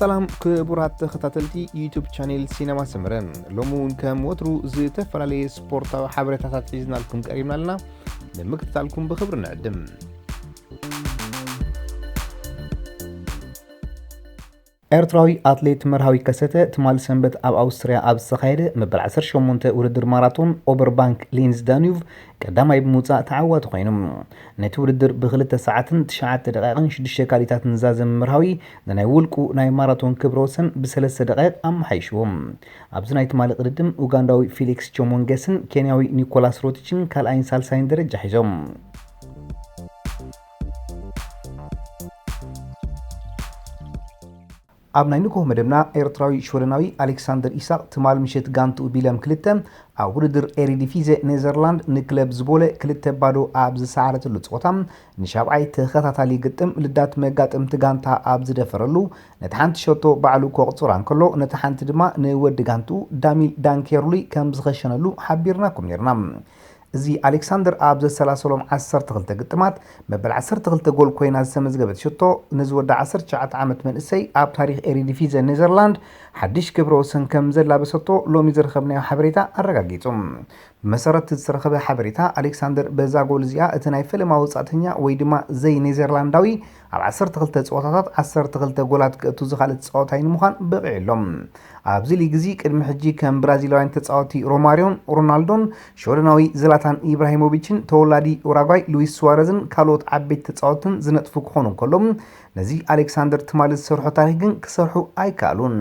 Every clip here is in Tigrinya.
ሰላም ክቡራት ተኸታተልቲ ዩቱብ ቻኔል ሲነማ ሰመረ፣ ሎሚ እውን ከም ወትሩ ዝተፈላለየ ስፖርታዊ ሓበሬታታት ሒዝናልኩም ቀሪብና ኣለና። ንምክትታልኩም ብኽብሪ ንዕድም። ኤርትራዊ ኣትሌት መርሃዊ ከሰተ ትማል ሰንበት ኣብ ኣውስትርያ ኣብ ዝተኻየደ መበል ዓሰርተ ሸሞንተ ውድድር ማራቶን ኦበርባንክ ሊንዝ ዳኑቭ ቀዳማይ ብምውጻእ ተዓዋቲ ኮይኑ። ነቲ ውድድር ብክልተ ሰዓትን ትሽዓተ ደቂቕን ሽዱሽተ ካልኢታትን ዝዛዘመ መርሃዊ ንናይ ውልቁ ናይ ማራቶን ክብረ ወሰን ብሰለስተ ደቂቕ ኣመሓይሽዎ። ኣብዚ ናይ ትማሊ ቅድድም ኡጋንዳዊ ፊሊክስ ቾሞንገስን ኬንያዊ ኒኮላስ ሮቲችን ካልኣይን ሳልሳይን ደረጃ ሒዞም። ኣብ ናይ ንግሆ መደብና ኤርትራዊ ሽወደናዊ ኣሌክሳንደር ኢሳቕ ትማል ምሸት ጋንትኡ ቢለም ክልተ ኣብ ውድድር ኤሪዲፊዜ ኔዘርላንድ ንክለብ ዝቦለ ክልተ ባዶ ኣብ ዝሰዓረትሉ ጸወታ ንሻብዓይ ተኸታታሊ ግጥም ልዳት መጋጥምቲ ጋንታ ኣብ ዝደፈረሉ ነቲ ሓንቲ ሸቶ ባዕሉ ከቕጽራ እንከሎ ነቲ ሓንቲ ድማ ንወዲ ጋንትኡ ዳሚል ዳንኬርሉይ ከም ዝኸሸነሉ ሓቢርናኩም ነርና። እዚ ኣሌክሳንደር ኣብ ዘሰላሰሎም ዓሰርተ ክልተ ግጥማት መበል ዓሰርተ ክልተ ጎል ኮይና ዝተመዝገበት ሽቶ ነዚ ወዲ ዓሰርተ ትሽዓተ ዓመት መንእሰይ ኣብ ታሪኽ ኤሪዲፊዘ ኔዘርላንድ ሓድሽ ክብረ ወሰን ከም ዘላበሰቶ ሎሚ ዝረኸብናዮ ሓበሬታ ኣረጋጊጹ። ብመሰረት ዝተረኸበ ሓበሬታ ኣሌክሳንደር በዛ ጎል እዚኣ እቲ ናይ ፈለማ ወጻእተኛ ወይ ድማ ዘይ ኔዘርላንዳዊ ኣብ ዓሰርተ ክልተ ጸወታታት ዓሰርተ ክልተ ጎላት ክእቱ ዝኻለት ጸወታይ ንምዃን በቒዑ ኣሎ። ኣብዚ ሊግ እዚ ቅድሚ ሕጂ ከም ብራዚላውያን ተጻወቲ ሮማሪዮን ሮናልዶን ሽወደናዊ ዝላታን ኢብራሂሞቪችን ተወላዲ ኡራጓይ ሉዊስ ሱዋረዝን ካልኦት ዓበይቲ ተጻወትን ዝነጥፉ ክኾኑ እንከሎ ነዚ ኣሌክሳንደር ትማሊ ዝሰርሖ ታሪክ ግን ክሰርሑ ኣይከኣሉን።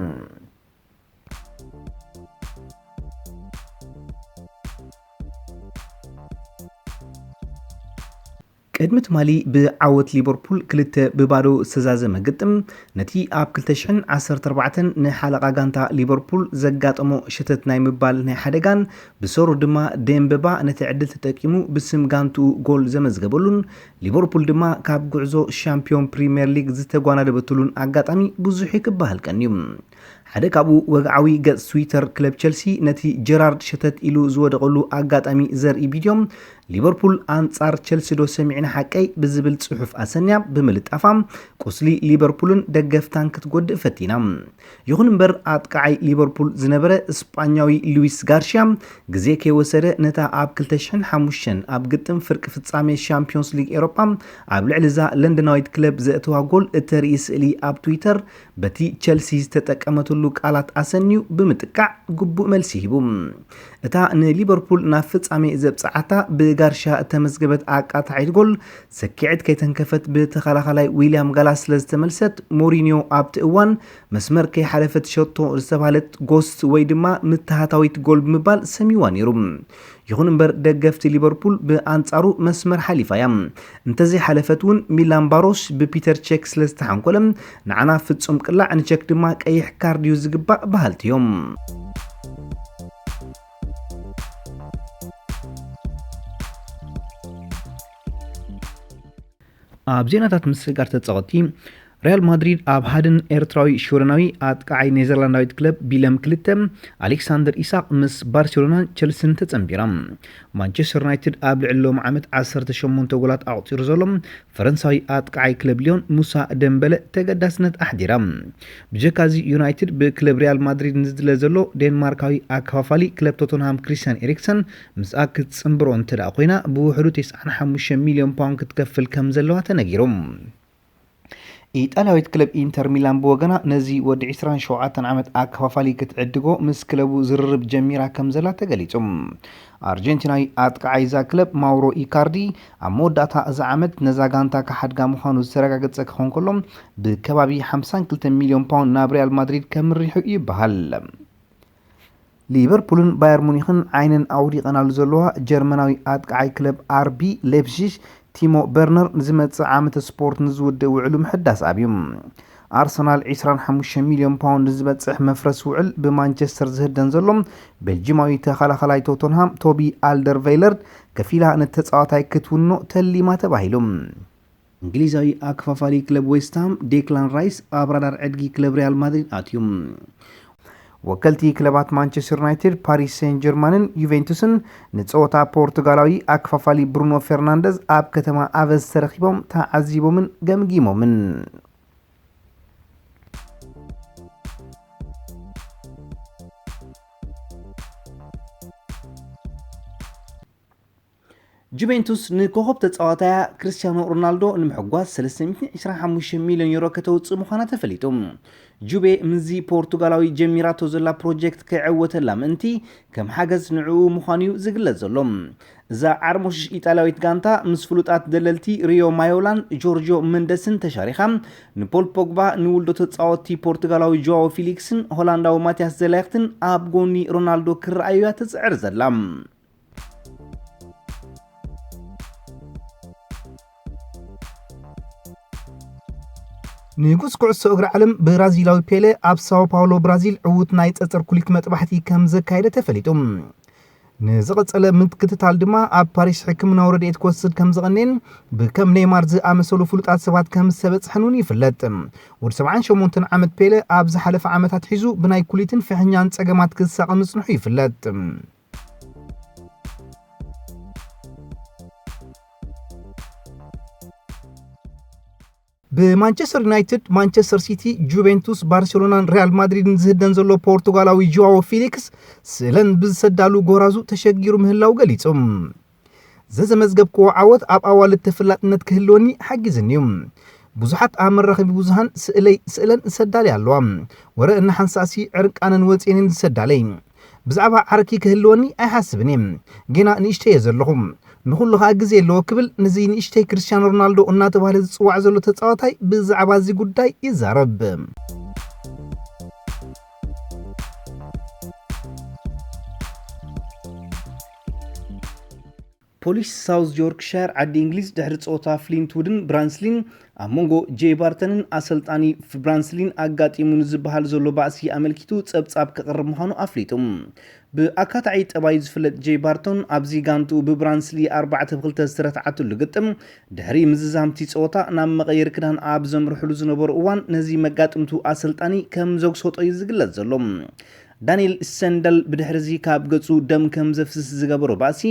ቅድሚ ትማሊ ብዓወት ሊቨርፑል ክልተ ብባዶ ዝተዛዘመ ግጥም ነቲ ኣብ ክልተ ሽሕን ዓሰርተ ኣርባዕተን ንሓለቓ ጋንታ ሊቨርፑል ዘጋጠሞ ሸተት ናይ ምባል ናይ ሓደጋን ብሰሩ ድማ ደምበባ ነቲ ዕድል ተጠቂሙ ብስም ጋንትኡ ጎል ዘመዝገበሉን ሊቨርፑል ድማ ካብ ጉዕዞ ሻምፒዮን ፕሪምየር ሊግ ዝተጓናደበትሉን ኣጋጣሚ ብዙሕ ክበሃል ቀንዩ። ሓደ ካብኡ ወግዓዊ ገጽ ትዊተር ክለብ ቸልሲ ነቲ ጀራርድ ሸተት ኢሉ ዝወደቐሉ ኣጋጣሚ ዘርኢ ቪድዮ ሊቨርፑል ኣንጻር ቸልሲ ዶ ሰሚዕና ሓቀይ ብዝብል ጽሑፍ ኣሰንያ ብምልጣፋ ቁስሊ ሊቨርፑልን ደገፍታን ክትጎድእ ፈቲና። ይኹን እምበር ኣጥቃዓይ ሊቨርፑል ዝነበረ ስጳኛዊ ሉዊስ ጋርሽያ ግዜ ከይወሰደ ነታ ኣብ ክልተ ሽሕን ሓሙሽተን ኣብ ግጥም ፍርቂ ፍጻሜ ሻምፒዮንስ ሊግ ኤሮጳ ኣብ ልዕሊ እዛ ለንደናዊት ክለብ ዘእተዋ ጎል እተርኢ ስእሊ ኣብ ትዊተር በቲ ቸልሲ ዝተጠቀመትሉ ቃላት ኣሰንዩ ብምጥቃዕ ግቡእ መልሲ ሂቡ። እታ ንሊቨርፑል ናብ ፍጻሜ ዘብጽዓታ ብጋርሻ እተመዝገበት ኣቃታዒት ጎል ሰኪዐት ከይተንከፈት ብተኸላኻላይ ዊልያም ጋላስ ስለ ዝተመልሰት ሞሪኒዮ ኣብቲ እዋን መስመር ከይሓለፈት ሸቶ ዝተባህለት ጎስት ወይ ድማ ምትሃታዊት ጎል ብምባል ሰሚዋ ነይሩ። ይኹን እምበር ደገፍቲ ሊቨርፑል ብኣንጻሩ መስመር ሓሊፋ እያ። እንተዘይሓለፈት እውን ሚላን ባሮሽ ብፒተር ቼክ ስለ ዝተሓንኮለ ንዓና ፍጹም ቅላዕ ንቼክ ድማ ቀይሕ ካርድ እዩ ዝግባእ በሃልቲ እዮም። ኣብ ዜናታት ምስግጋር ተጻወቲ ሪያል ማድሪድ ኣብ ሃድን ኤርትራዊ ሽወደናዊ ኣጥቃዓይ ኔዘርላንዳዊት ክለብ ቢለም ክልተ ኣሌክሳንደር ኢሳቅ ምስ ባርሴሎናን ቸልሲን ተጸንቢራ። ማንቸስተር ዩናይትድ ኣብ ልዕሊ ሎም ዓመት ዓሰርተ ሸሞንተ ጎላት ኣቑጺሩ ዘሎ ፈረንሳዊ ኣጥቃዓይ ክለብ ሊዮን ሙሳ ደምበለ ተገዳስነት ኣሕዲራ። ብጀካዚ ዩናይትድ ብክለብ ሪያል ማድሪድ ንዝድለ ዘሎ ዴንማርካዊ ኣከፋፋሊ ክለብ ቶተንሃም ክሪስቲያን ኤሪክሰን ምስኣ ክትጽንብሮ እንተ ደኣ ኮይና ብውሕዱ ተስዓን ሓሙሽተ ሚልዮን ፓውንድ ክትከፍል ከም ዘለዋ ተነጊሩ። ኢጣልያዊት ክለብ ኢንተር ሚላን ብወገና ነዚ ወዲ ዕስራን ሸውዓተን ዓመት ኣከፋፋሊ ክትዕድጎ ምስ ክለቡ ዝርርብ ጀሚራ ከም ዘላ ተገሊጹ። ኣርጀንቲናዊ ኣጥቃዓይ እዛ ክለብ ማውሮ ኢካርዲ ኣብ መወዳእታ እዚ ዓመት ነዛ ጋንታ ክሓድጋ ምዃኑ ዝተረጋገጸ ክኸውን ከሎ ብከባቢ ሓምሳን ክልተን ሚልዮን ፓውንድ ናብ ሪያል ማድሪድ ከምርሑ ይበሃል። ሊቨርፑልን ባየር ሙኒኽን ዓይነን ኣውዲቐናሉ ዘለዋ ጀርመናዊ ኣጥቃዓይ ክለብ ኣርቢ ሌፕዚሽ ቲሞ በርነር ንዝመጽእ ዓመተ ስፖርት ንዝውድእ ውዕሉ ምሕዳስ ኣብዩ። ኣርሰናል ዕስራን ሓሙሽተ ሚልዮን ፓውንድ ዝበጽሕ መፍረስ ውዕል ብማንቸስተር ዝህደን ዘሎ ቤልጂማዊ ተኸላኸላይ ቶተንሃም ቶቢ ኣልደርቬይለርድ ከፊላ ነቲ ተጻዋታይ ክትውኖ ተሊማ ተባሂሉ። እንግሊዛዊ ኣከፋፋሊ ክለብ ዌስትሃም ዴክላን ራይስ ኣብ ራዳር ዕድጊ ክለብ ሪያል ማድሪድ ኣትዩ። ወከልቲ ክለባት ማንቸስተር ዩናይትድ፣ ፓሪስ ሴን ጀርማንን ዩቬንቱስን ንጸወታ ፖርቱጋላዊ ኣከፋፋሊ ብሩኖ ፌርናንደዝ ኣብ ከተማ ኣቨዝ ተረኺቦም ተዓዚቦምን ገምጊሞምን። ጁቬንቱስ ንኮኸብ ተጻዋታያ ክርስቲያኖ ሮናልዶ ንምሕጓስ ሰለስተ ሚእትን ዕስራን ሓሙሽተን ሚልዮን ዩሮ ከተውጽእ ምዃና ተፈሊጡ። ጁቤ ምስዚ ፖርቱጋላዊ ጀሚራቶ ዘላ ፕሮጀክት ከይዕወተላ ምእንቲ ከም ሓገዝ ንዕኡ ምዃኑ እዩ ዝግለጽ ዘሎ። እዛ ዓርሞሽሽ ኢጣልያዊት ጋንታ ምስ ፍሉጣት ደለልቲ ሪዮ ማዮላን ጆርጆ መንደስን ተሻሪኻ ንፖል ፖግባ፣ ንውልዶ ተጻወትቲ ፖርቱጋላዊ ጆዋዎ ፊሊክስን ሆላንዳዊ ማቲያስ ደላይክትን ኣብ ጎኒ ሮናልዶ ክረኣዩ እያ ትጽዕር ዘላ። ንጉስ ኩዕሶ እግሪ ዓለም ብራዚላዊ ፔለ ኣብ ሳኦ ፓውሎ ብራዚል ዕዉት ናይ ጸጸር ኩሊት መጥባሕቲ ከም ዘካየደ ተፈሊጡ። ንዝቐጸለ ምክትታል ድማ ኣብ ፓሪስ ሕክምናዊ ረድኤት ክወስድ ከም ዝቐንኤን ብከም ኔይማር ዝኣመሰሉ ፍሉጣት ሰባት ከም ዝተበጽሐን እውን ይፍለጥ። ወዲ ሰብዓን ሸሞንተን ዓመት ፔለ ኣብ ዝሓለፈ ዓመታት ሒዙ ብናይ ኩሊትን ፍሕኛን ጸገማት ክሳቐ ምጽንሑ ይፍለጥ። ብማንቸስተር ዩናይትድ፣ ማንቸስተር ሲቲ፣ ጁቬንቱስ፣ ባርሴሎናን ሪያል ማድሪድን ዝህደን ዘሎ ፖርቱጋላዊ ጆዋዎ ፊሊክስ ስእለን ብዝሰዳሉ ጎራዙ ተሸጊሩ ምህላው ገሊጹ። ዘዘመዝገብክዎ ዓወት ኣብ ኣዋልድ ተፈላጥነት ክህልወኒ ሓጊዝኒ እዩ። ብዙሓት ኣብ መራኸቢ ብዙሃን ስእለይ፣ ስእለን ዝሰዳለይ ኣለዋ። ወረ እናሓንሳእሲ ዕርቃነን ወፅየንን ዝሰዳለይ። ብዛዕባ ዓርኪ ክህልወኒ ኣይሓስብን እየ። ጌና ንእሽተይ እየ ዘለኹ። ንኹሉ ኸኣ ግዜ ኣለዎ ክብል ነዚ ንእሽተይ ክርስቲያኖ ሮናልዶ እናተባህለ ዝጽዋዕ ዘሎ ተጻዋታይ ብዛዕባ እዚ ጉዳይ ይዛረብ። ፖሊስ ሳውዝ ዮርክሻየር ዓዲ እንግሊዝ ድሕሪ ጸወታ ፍሊንትውድን ብራንስሊን ኣብ መንጎ ጄይ ባርተንን ኣሰልጣኒ ብራንስሊን ኣጋጢሙ ንዝበሃል ዘሎ ባእሲ ኣመልኪቱ ጸብጻብ ከቕርብ ምዃኑ ኣፍሊጡ። ብኣካታዒ ጠባዩ ዝፍለጥ ጄይ ባርተን ኣብዚ ጋንትኡ ብብራንስሊ ኣርባዕተ ብክልተ ዝተረትዓትሉ ግጥም ድሕሪ ምዝዛምቲ ጸወታ ናብ መቐየሪ ክዳን ኣብ ዘምርሕሉ ዝነበሩ እዋን ነዚ መጋጥምቱ ኣሰልጣኒ ከም ዘጉሰጦ እዩ ዝግለጽ ዘሎ። ዳንኤል ሰንደል ብድሕርዚ ካብ ገጹ ደም ከም ዘፍስስ ዝገበሮ ባእሲ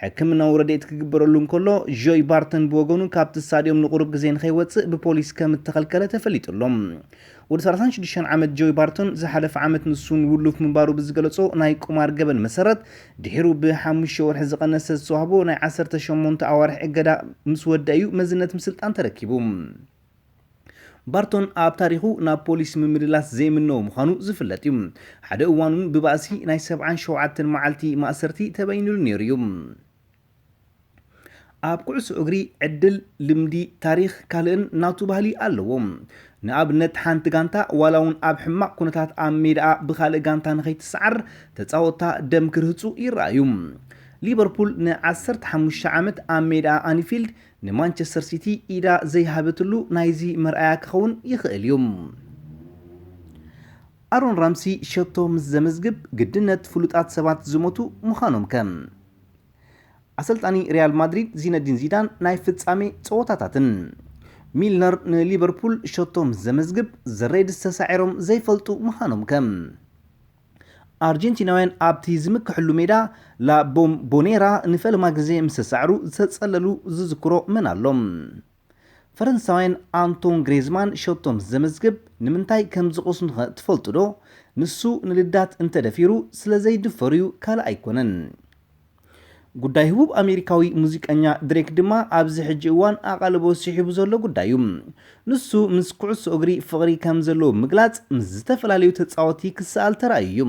ሕክምናዊ ረድኤት ክግበረሉ እንከሎ፣ ጆይ ባርተን ብወገኑ ካብቲ ስታድዮም ንቁሩብ ግዜ ንኸይወጽእ ብፖሊስ ከም እተኸልከለ ተፈሊጡ ኣሎ። ወዲ ሰላሳን ሽዱሽተን ዓመት ጆይ ባርተን ዝሓለፈ ዓመት ንሱን ውሉፍ ምንባሩ ብዝገለጾ ናይ ቁማር ገበን መሰረት ድሒሩ ብሓሙሽተ ወርሒ ዝቐነሰ ዝተዋህቦ ናይ ዓሰርተ ሸሞንተ ኣዋርሕ እገዳ ምስ ወደአ እዩ መዝነት ምስልጣን ተረኪቡ። ባርቶን ኣብ ታሪኹ ናብ ፖሊስ ምምልላስ ዘይምነዎ ምዃኑ ዝፍለጥ እዩ። ሓደ እዋን እውን ብባእሲ ናይ ሰብዓን ሸውዓተን መዓልቲ ማእሰርቲ ተበይኑሉ ነይሩ እዩ። ኣብ ኩዕሶ እግሪ ዕድል፣ ልምዲ፣ ታሪኽ ካልእን ናቱ ባህሊ ኣለዎ። ንኣብነት ሓንቲ ጋንታ ዋላ እውን ኣብ ሕማቕ ኩነታት ኣብ ሜዳኣ ብኻልእ ጋንታ ንኸይትሰዓር ተጻወትታ ደም ክርህጹ ይረኣዩ። ሊቨርፑል ንዓሰርተ ሓሙሽተ ዓመት ኣብ ሜዳኣ ኣንፊልድ ንማንቸስተር ሲቲ ኢዳ ዘይሃበትሉ ናይዚ መርኣያ ክኸውን ይኽእል እዩ። ኣሮን ራምሲ ሸቶ ምስ ዘመዝግብ ግድነት ፍሉጣት ሰባት ዝሞቱ ምዃኖም ከ? ኣሰልጣኒ ሪያል ማድሪድ ዚነዲን ዚዳን ናይ ፍጻሜ ጸወታታትን። ሚልነር ንሊቨርፑል ሸቶ ምስ ዘመዝግብ ዘሬድስ ተሳዒሮም ዘይፈልጡ ምዃኖም ከ? ኣርጀንቲናውያን ኣብቲ ዝምክሕሉ ሜዳ ላ ቦምቦኔራ ንፈለማ ግዜ ምስ ተሳዕሩ ዝተጸለሉ ዝዝክሮ መን ኣሎ? ፈረንሳውያን ኣንቶን ግሬዝማን ሸቶ ምስ ዘመዝግብ ንምንታይ ከም ዝቐስኑኸ ትፈልጡ ዶ? ንሱ ንልዳት እንተደፊሩ ስለ ዘይድፈር እዩ፣ ካልእ ኣይኮነን። ጉዳይ ህቡብ ኣሜሪካዊ ሙዚቀኛ ድሬክ ድማ ኣብዚ ሕጂ እዋን ኣቓልቦ ስሒቡ ዘሎ ጉዳይ እዩ። ንሱ ምስ ኩዕሶ እግሪ ፍቕሪ ከም ዘለዎ ምግላጽ ምስ ዝተፈላለዩ ተጻወቲ ክሰኣል ተራእዩ እዩ።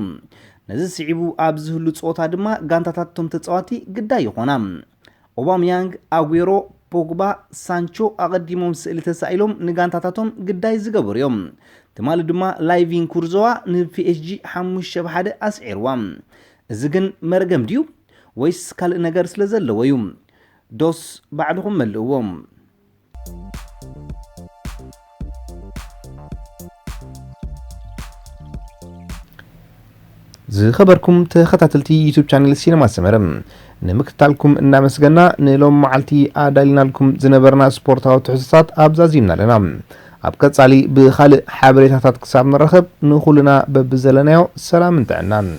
ነዚ ስዒቡ ኣብ ዝህሉ ጸወታ ድማ ጋንታታት እቶም ተጻወቲ ግዳይ ይኾና። ኦባምያንግ፣ ኣጉዌሮ፣ ፖግባ፣ ሳንቾ ኣቐዲሞም ስእሊ ተሳኢሎም ንጋንታታቶም ግዳይ ዝገበሩ እዮም። ትማሊ ድማ ላይቪን ኩርዞዋ ንፒኤስጂ ሓሙሽተ ብ ሓደ ኣስዒርዋ። እዚ ግን መርገም ድዩ ወይስ ካልእ ነገር ስለ ዘለዎ እዩ? ዶስ ባዕልኹም መልእዎ። ዝኸበርኩም ተኸታተልቲ ዩቱብ ቻነል ሲነማ ሰመረ፣ ንምክትታልኩም እናመስገና፣ ንሎም መዓልቲ ኣዳሊናልኩም ዝነበርና ስፖርታዊ ትሕዝቶታት ኣብዛዚምና ኣለና። ኣብ ቀጻሊ ብኻልእ ሓበሬታታት ክሳብ ንራኸብ፣ ንኹልና በብዘለናዮ ሰላምን ጥዕናን።